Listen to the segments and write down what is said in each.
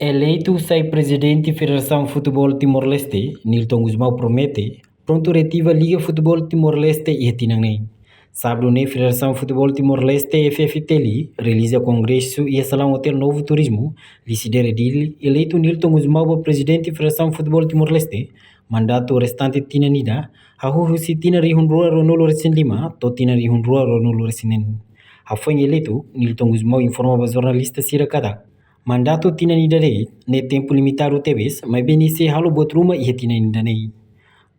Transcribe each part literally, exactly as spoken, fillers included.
Eleitu sai prezidente Federasaun Futeból Timor-Leste, Nilton Gusmão promete prontu reativa Liga Futeból Timor-Leste iha tinan ne'e. Sábadu ne'e, Federasaun Futeból Timor-Leste, F F T L, realiza kongresu iha salaun Hotel Novo Turismo, Lissidere Dili, eleitu Nilton Gusmão ba prezidente Federasaun Futeból Timor-Leste, mandatu restante tinan ida, hahú husi tinan rihun rua ruanulu resin lima to'o tinan rihun rua ruanulu resin neen. Hafoin eleitu, Nilton Gusmão informa ba jornalista sira katak mandatu tinan ida de'it ne'e tempu limitadu tebes, maibé nia sei halo buat ruma iha tinan ida ne'e.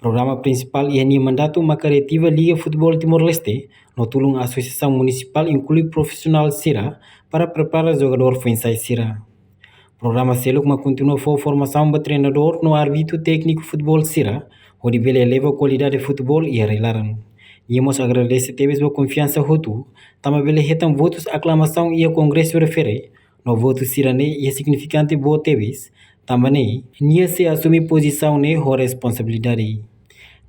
Programa prinsipál iha nia mandatu maka reativa Liga Futeból Timor-Leste, no tulun asosiasaun munisipál inklui profisionál sira para prepara jogadór foin-sa'e sira. Programa seluk mak kontinua fó formasaun ba treinadór no árbitru tékniku futeból sira, hodi bele eleva kualidade futeból iha rai-laran. Nia mós agradese tebes ba konfiansa hotu, tanba bele hetan votus aklamasaun iha kongresu refere, no votu sira-ne'e iha signifikante boot tebes, tanba ne'e nia sei asume pozisaun ne'e ho responsabilidade.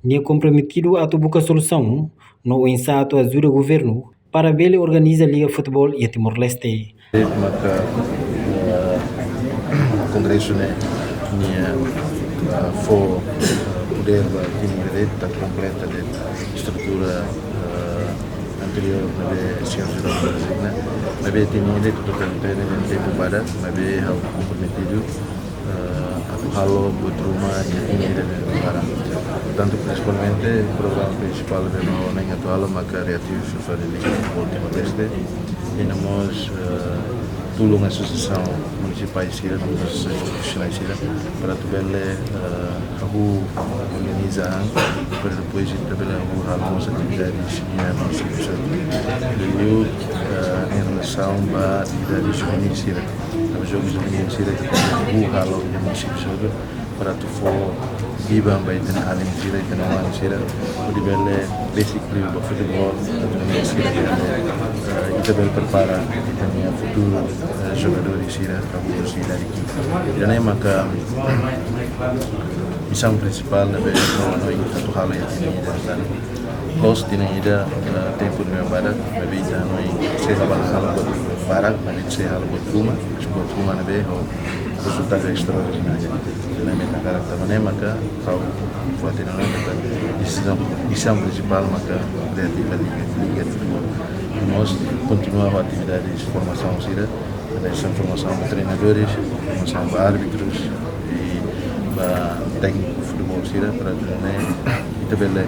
Nia komprometidu atu buka solusaun, no oinsá atu ajuda governu para bele organiza Liga Futeból iha Timor-Leste. Maka, eh, kongresu ne'e nia, eh, fó podér ba tim ida de'it, atu kompleta de'it estrutura, eh, anteriór ne'ebé señór jerál designa. Maibé tim ida de'it atu tenta ne'e tempu badak, maibé ha'u komprometidu, eh, atu halo buat ruma iha tim ida de'it barak. Portantu, prinsipalmente, programa prinsipál ne'ebé mak ha'u hanoin atu halo maka reativa fali Liga Futeból Timor-Leste. I no mós, eh, tulun asosiasaun munisipál sira, no mós asosiasaun profisionál sira, para atu bele, eh, hahú organiza an, para depois ita bele hahú halo mós atividades iha munisípiu sira. Liuliu, eh, em relasaun ba atividades juvenil sira. Tanba jogu juvenil sira ita bele hahú halo iha munisípiu sira para atu fó biban ba ita-nia alin sira, ita-nia oan sira, hodi bele besik liu ba futeból, atu nune'e sira bele, eh, ita bele prepara ita-nia futuru, eh, jogadór sira, ka futuru sira daqui. Ida-ne'e maka misaun prinsipál ne'ebé ha'u hanoin atu halo iha tinan ida tan. Loos tinan ida, eh, tempu ne'ebé badak, maibé ita hanoin sei la bá halo buat barak, maibé sei halo buat ruma, buat ruma ne'ebé ho rezultadu estraordináriu. Ida-ne'e mak hakarak, tanba ne'e maka ha'u fó tinan ida tan. Desizaun, desizaun prinsipál maka reativa liga, liga futeból. Mós kontinua ho atividades formasaun sira, hanesan formasaun ba treinadores, formasaun ba árbitros, i ba tékniku futeból sira, para atu nune'e ita bele,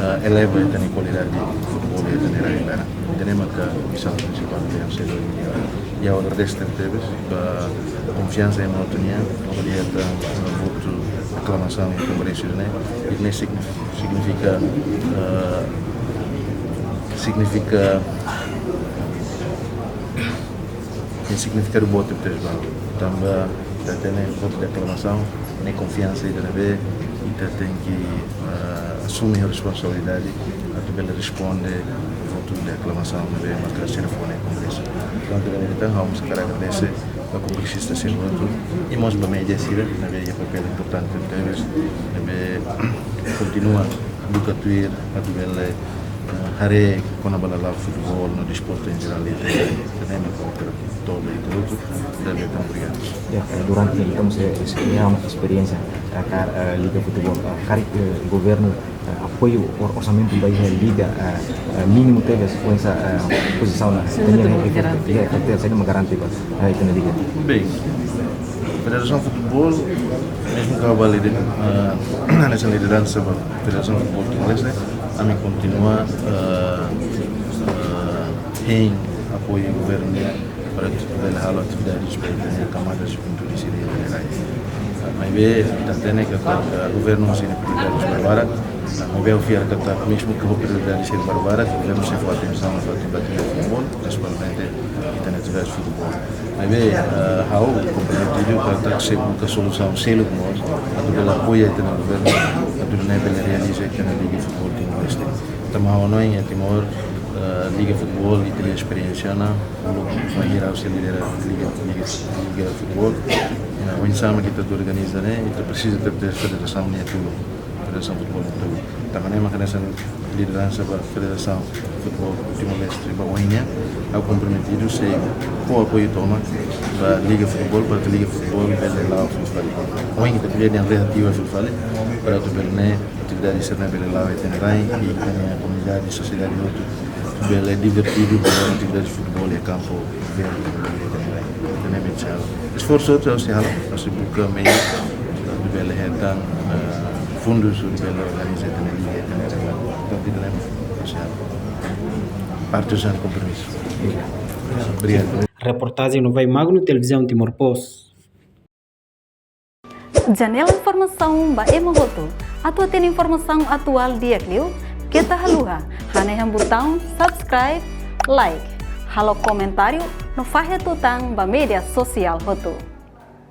eh, eleva ita-nia kualidade futeból iha ita-nia rai-laran. Ida-ne'e maka misaun prinsipál ne'ebé ha'u sei hanoin. I ha'u agradese tebes ba konfiansa ema hotu nian, hodi hetan, eh, votu aklamasaun iha kongresu ne'e. Ida-ne'e signif-, signifika, eh, signifika nia signifikadu boot tebes ba ha'u. Tanba ita hatene votu de aklamasaun ne'e konfiansa ida ne'ebé ita tenke, eh, asume responsabilidade atu bele responde votu de aklamasaun ne'ebé maka sira fó iha kongresu. Entaun, ida-ne'e mak ha'u mós hakarak agradese ba kongresista sira hotu, i mós ba média sira ne'ebé iha papél importante tebes, ne'ebé kontinua buka tuir atu bele, eh, haree kona-ba lala'ok futeból no desportu em geral iha ita-nia rai. Ida-ne'e mak ha'u hakarak hato'o ba ita hotu, ida-ne'e mak, obrigadu. Ya, eh, durante entaun, eh, es-, ya, esperiénsia, eh, ka, eh, Liga Futeból, eh, karik, eh, governu, eh, apoiu or-, orsamentu ba iha liga, eh, eh, mínimu tebes, oinsá, eh, pozisaun ne'e. Sim, ita-nia betul, rekrut, garante. Ya, betul, saida mak garante ba, eh, ita-nia liga. Bem, Federasaun Futeból, mezmu ke ha'u ba lidera-, eh, hanesan lideransa ba Federasaun Futeból Timor-Leste, ami kontinua, eh, eh, hein apoiu governu nian para atu bele halo atividades ba ita-nia kamada juventude sira iha rai. Maibé ita hatene katak governu mós iha prioridades barbarak, maibé ha'u fiar katak mezmu ke ho prioridades sira barbarak, governu sei fó atensaun ba atividade futeból, prinsipalmente ita-nia atividade futeból. Maibé, eh, ha'u komprometidu katak sei buka solusaun seluk mós atu bele apoia ita-nia governu atu nune'e bele realiza ita-nia Liga Futeból Timor-Leste. Tanba ha'u hanoin iha Timor, eh, Liga Futeból, ita-nia esperiénsia ona, uluk bainhira ha'u sei lidera Liga, Liga, Liga Futeból. Nah, oinsá mak ita atu organiza ne'e, ita presiza ter, ter federasaun nia tulun. Federasaun Futeból Timor-Leste. Tanba ne'e mak hanesan lideransa ba Federasaun Futeból Timor-Leste ba oin nian, ha'u komprometidu sei fó apoiu tomak ba Liga Futeból, para atu Liga Futeból bele la'o fila fali. Oin ita presiza reativa fila fali, para atu bele ne'e atividade sira-ne'e bele la'o iha ita-nia rain, i ita-nia komunidade, sosiedade hotu bele divertidu ho atividade futeból iha kampu verde, ita-nia rain. Ita-nia mensal. Esforsu hotu sei halo, sei buka meiu atu bele hetan, eh, fundus atu bele organiza ita-nia liga, ita-nia liga. Entaun, ita-nia mensal. Parte husi kompromisu. Obrigadu. Reportajen Novai Magno, Televizaun Timor Post. Janela informasaun ba ema hotu. Atu hatene informasaun atuál di'ak liu, keta haluha hanehan butaun subscribe, like, halo komentáriu no fahe tutan ba média sosiál hotu.